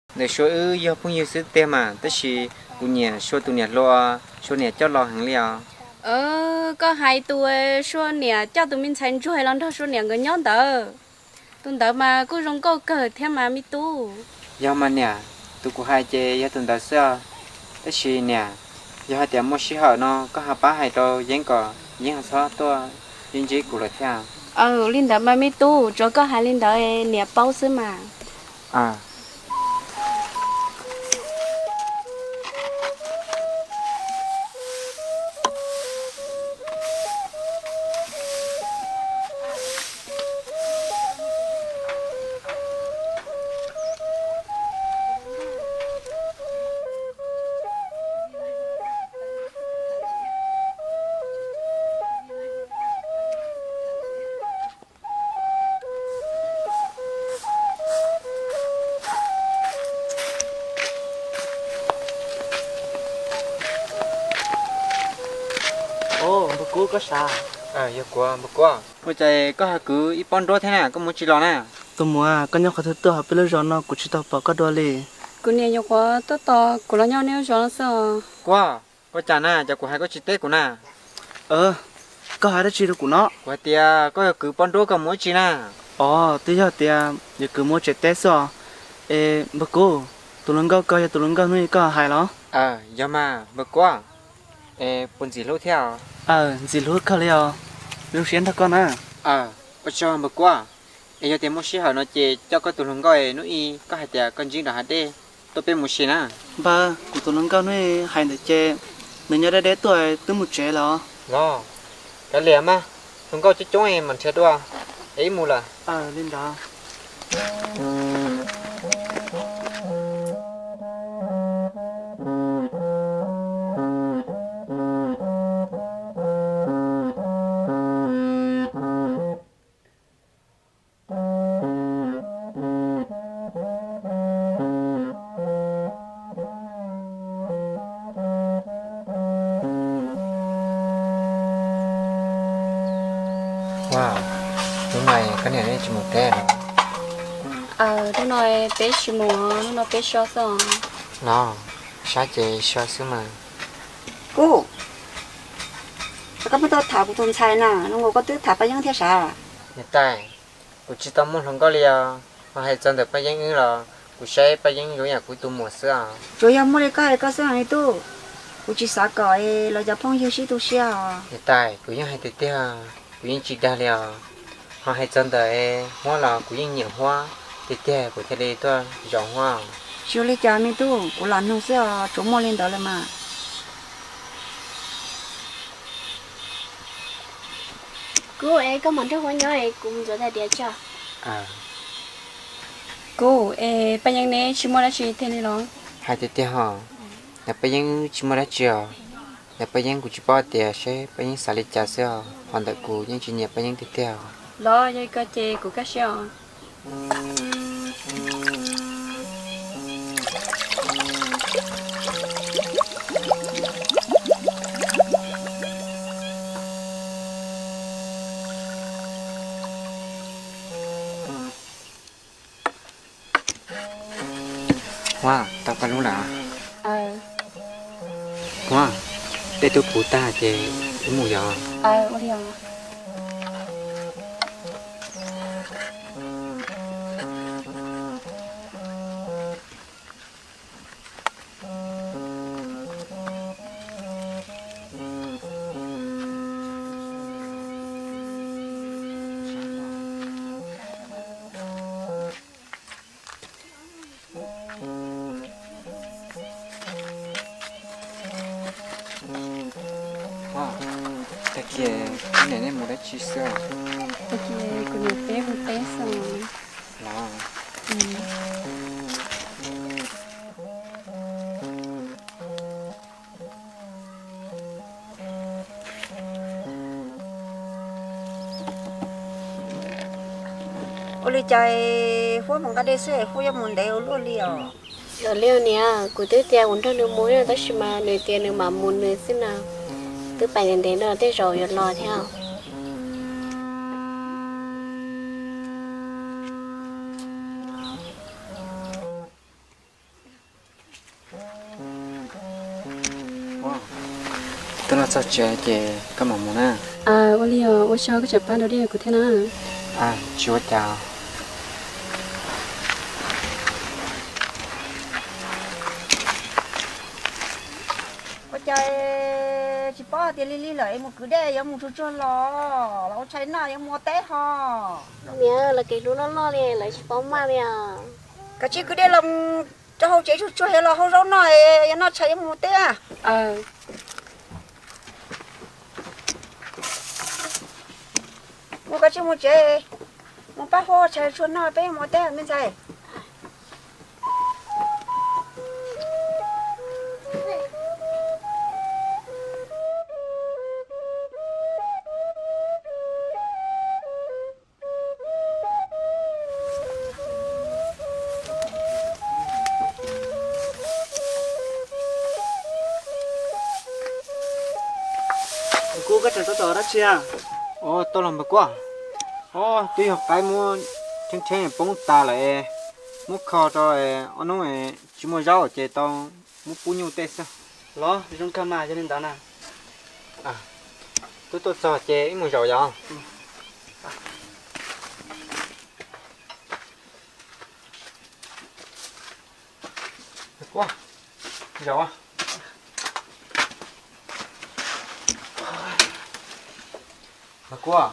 Ntawm Sua wb yog phooj ywg xwb tiag mas, tab sis kuv nyiam Sua tus niam hluas, Sua niam coj los heev li os. Koj hais tus Sua niam coj tus me ntxhais ntsuag los nrog Sua niam nkawd nyob ntawd. Tus ntawd mas kuj zoo nkauj kawg thiab mas me tub. Yog mas niam, tus kuv hais ces yog tus ntawd xwb os. Tab sis niam, yog hais tias muaj sij hawm no koj ho pab hais rau Yeeb kom Yeeb ho txhob tuaj ntsib ntsib kuv lawm thiab. Aw, li ntawd mas me tub, tsuav koj hais li ntawd niam paub xwb mas. Npawg Kub, koj sav? Yog kuv, Npawg Kub. Ua cas koj ho kwv ib pob nruab thiab na, koj mus tsis los na? Tus muam, koj nyob qhov twg tuaj, ho peb lub zos no kuv tsis tau pom koj dua li. Kuv niam nyuam qhuav tuaj tos kuv los nyob nej lub zos no xwb os. Kub, ua cas na, cas kuv hais koj tsis teb kuv na? Koj hais dab tsi rau kuv no? Kuv hais tias koj yuav kwv pob nruab koj mus ua tsi na? Os, twb yog tias yuav kwv mus ua tsev teb xwb os. Es Npawg Kub, tus hluas nkauj ko yog tus hluas nkauj hnub ib koj hais los? Yog mas Npawg Kub. Es puas ntxim hlub thiab? Aw, ntxim hlub kawg li os. Zoo siab nrog koj na. Ua tsaug Npawg Kub. Es yog tias muaj sij hawm no ces coj koj tus hluas nkauj hnub ib koj hais tias koj ntsib nram hav dej tuaj peb mus si na. Npawg, kuv tus hluas nkauj hnub ib hais ntawd ces nws nyob deb deb tuaj twb mus tsev lawm. Los, kav liam mas, hluas nkauj coob coob mas nrhiav dua, es wb mus lawm. Aw, li ntawd. Hnub no koj niam nej tsis mus teb los? Hnub no peb tsis mus, hnub no peb so xwb os. Los, sab ces so xwb mas. Kub, koj pheej tuaj tham kuv tus ntxhais na, zoo nkaus koj twb tham Paj Yeeb thiab sav? Niam tais, kuv tsis tau muaj hluas nkauj li os, ho hais txog ntawm Paj Yeeb wb los kuv saib Paj Yeeb zoo yam kuv tus muam xwb os. Tsuas yog muaj li koj hais koj xwb os me tub, kuv tsis xav kom los cov phooj ywg sib tu siab os. Niam tais, kuv yeej hais tiag tiag, kuv yeej tsis dag li os. Ho hais txog ntawm Huab los kuv yeej nyiam Huab tiag tiag kuv thiaj li tuaj zov Huab. Tsis ua li cas me tub, kuv lam nug xwb os, tsuas muaj li ntawd lawm mas. Kub, es koj mus nrog Huab nyob, kuv mus ntxuav tais diav tso. Kub, es Paj Yeeb neb tsis muaj dab tsi tiag li los? Hais tiag tiag hos, ntawm Paj Yeeb tsis muaj dab tsi os. Ntawm Paj Yeeb kuv tsis paub tias seb Paj Yeeb xav li cas xwb os, ho ntawm kuv yeej tsis nyiam Paj Yeeb tiag tiag os. Los yog li ko ces kuv kaj siab os. Huab, tau koj lub lawm. Huab, tej tug puv tag ces wb mus yom. Tag kis kuv niam nej mus dab tsi xwb? Tag kis kuv niam peb mus teb xwb. Los. Ua li cas Huab mus nqa dej xwb es Huab yuav mus ntev ua luaj li os? Yog li niam, kuv twb tias kuv nrog nws mus no tab sis mas nws tias nws mam mus nws xwb na. Twb pais ntev ntev no tej zaum yuav los thiab. Twb los txog tsev ces koj mam mus na. Ua li os, ua tsaug koj tseem pab rau dej kuv thiab na. Tsis ua cas. Ua cas tsis paub hais tias lig lig lawm es mus kwv dej yuav mus tsuag tsuag los, los ua tshais noj yuav mus ua teb ho. Niam, lawv kev hlub loj loj li lawv tsis paub maj li os. Kav tsij kwv dej los rau hauv tsev tsuag tsuag yuav los hau zaub noj, yuav noj tshais yuav mus ua teb. Mus kav tsij mus tsev, mus pab hau tshais tsuag noj peb mus ua teb me ntxhais. Kub, koj tseem tab tom dab tsi a? Tau los npawg Kuab. Twb yog qaib muab theeb theeb poob tas lawm, muab kho rau ob hnub tsis muaj zaub ces tau muab pub nyuj tej xwb. Los zoo kawg mas, yog li ntawd na. Twb tuaj txog ces wb mus zaum yom. Kuab, zaum. Kuab,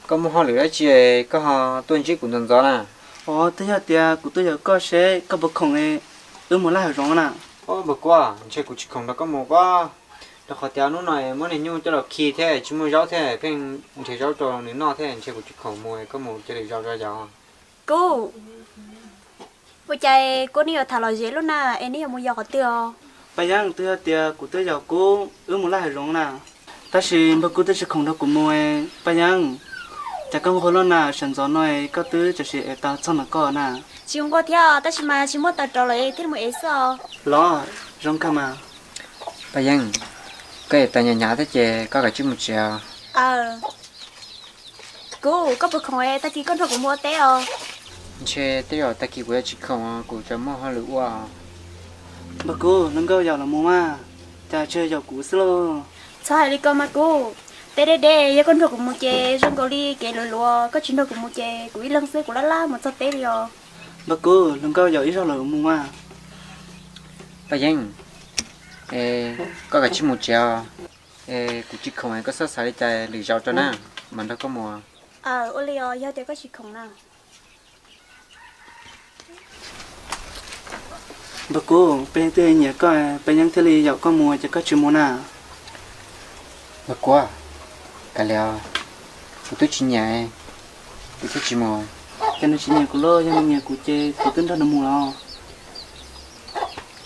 koj muaj hauj lwm dab tsi koj ho tuaj ntsib kuv ntxov ntxov na? Os, twb yog tias kuv tuaj yaum koj seb koj puas khoom, wb mus laj hav zoov na. Npawg Kuab, ntshe kuv tsis khoom nrog koj mus os, rau qhov tias hnub no muab niag nyuj coj los khi thiab tsis muaj zaub thiab, pheej nrhiav zaub rau nws noj thiab, ntshe kuv tsis khoom mus, koj mus cia li zaum zov yom. Kub, ua cas Kub nej yuav tham lom zem lub na, es nej yuav mus yos qhov twg os? Paj Yeeb, twb yog tias kuv tuaj yaum Kub wb mus laj hav zoov na, tab sis npawg Kub twb tsis khoom nrog kuv mus. Paj Yeeb, cas koj nquag luaj na, sawv ntxov no koj twb tam sim ev taws txog ntawm koj na. Tsis nquag thiab, tab sis mas tsis muaj taws rauv lawm thiaj li mus ev xwb os. Los zoo kawg mas. Paj Yeeb, koj ev taws hnyav hnyav thiab ces koj kav tsij mus tsev os. Kub, koj puas khoom es tag kis koj nrog kuv mus ua teb os? Ntshe tej zaum tag kis kuv yuav tsis khoom, kuv tseem muaj hauj lwm ua. Npawg Kub, hluas nkauj yaum los mus mas, cas tsis yog yaum kuv xwb lauj? Txhob hais li ko mas Kub, teb deb deb yog koj nrog kuv mus ces zoo nkaus li kev luav luav, koj tsis nrog kuv mus ces kuv ib leeg xwb kuv laj laj mus txog teb li os. Npawg Kub, hluas nkauj yaum ib zaug lawm mus mas. Paj Yeeb, koj kav tsij mus tsev os. Kuv tsis khoom, koj xav xav li cas lwm zaus rau na, mam nrog koj mus. Ua li os, yog tias koj tsis khoom na. Npawg Kub, Paj Yeeb twb nyiam koj, Paj Yeeb thiaj li yaum koj mus ces koj tsis mus na. Npawg Kub, kav liam, kuv twb tsis nyiam, kuv twb tsis mus. Ces nws tsis nyiam kuv los yog nws nyiam kuv ces kuv twb nrog nws mus los.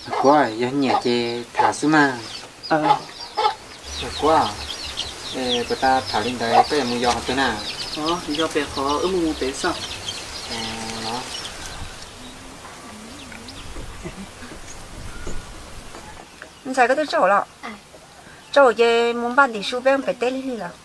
Npawg Kub, yog nyiam ces tham xwb mas. Npawg Kub, puas tas tham li ntawd koj yuav mus yos qhov twg na? Yos pem qhov wb mus mus pem xwb. Ntxhais, koj twb tsaug los? Tsaug ces mus npaj ntim su peb pem teb lig lig lawm.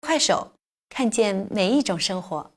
快手，看见每一种生活。